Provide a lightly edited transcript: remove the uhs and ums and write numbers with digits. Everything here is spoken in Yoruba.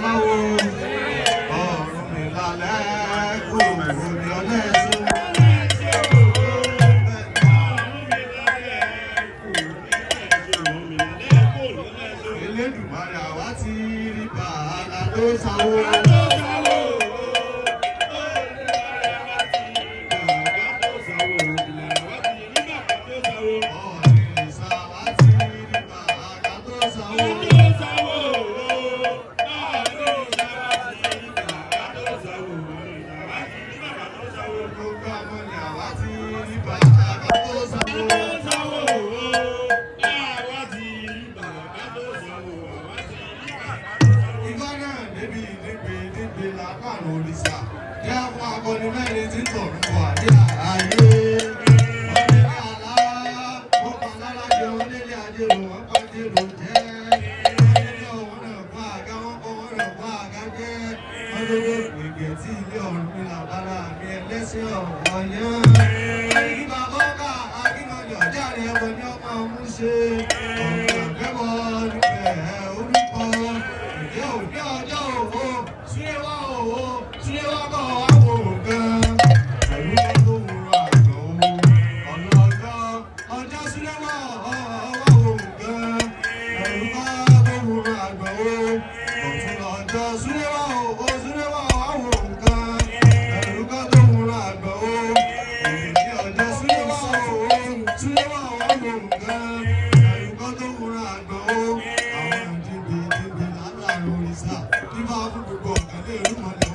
Babaláwo Ọ̀rúnmìlà lẹ́kọ̀ọ́ ní ọlẹ́sìn. Elédùmarè àwa ti rí bàálà tó sáwó. Ọ̀rìnrìnsà àwa ti rí bàálà tó sáwó. Gbogbo amọ̀lẹ̀ àwa ti rí bàálà tó sáwó. Ifá náà débi ìdígbe ìdígbe lápàrọ̀ òrìṣà. Jẹ́ fún akọni mẹ́rin tí ń tọ̀run wà ní ààyè. Ọ̀rẹ́ àlá, wọ́n pa lára jẹ wọ́n nílé ajérò, wọ́n pa jérò jẹ́. Wọ́n nílé ọ̀hún náà fún àga, wọ́n kọ́ wọ́n náà fún àga jẹ́. Wọ́n lórí òpègè tí ilé ọ̀run mi làbára mi ẹlẹ́sìn ọ̀wọ́ yẹn. Kí bàbá ọkà akínàjọ jáde ẹbọ ní ọmọ ọmú ṣe. Ọ̀run àgbẹ̀bọ̀ nífẹ̀ẹ́ orúkọ. Ìjẹ́ òní ọjọ́ òwò, súréwá òwò, súréwá kọ̀ wá wò gan. Pẹ̀lú ọdún òwúrọ̀ àgbọ̀ òwò, ọ̀nà ọjọ́, ọjọ́ súréwá ọ̀wá wò gan. Pẹ̀lú ọdún òwúrọ̀ àgbọ̀ òwò, ọ̀tún ọjọ́ súréwá òwò, súréwá wá wò gan. Pẹ̀lú ọdún òwúrọ̀ àgbọ̀ òwò, òní ọjọ́ súréwá òwò, súréwá wá wò gan. Pẹ̀lú ọdún òwúrọ̀ àgbọ̀ òwò, àwọn ìdíje ìdíje látàrí òrìṣà, nígbà fún gbogbo ọ̀gá lè rú mọ́lẹ̀.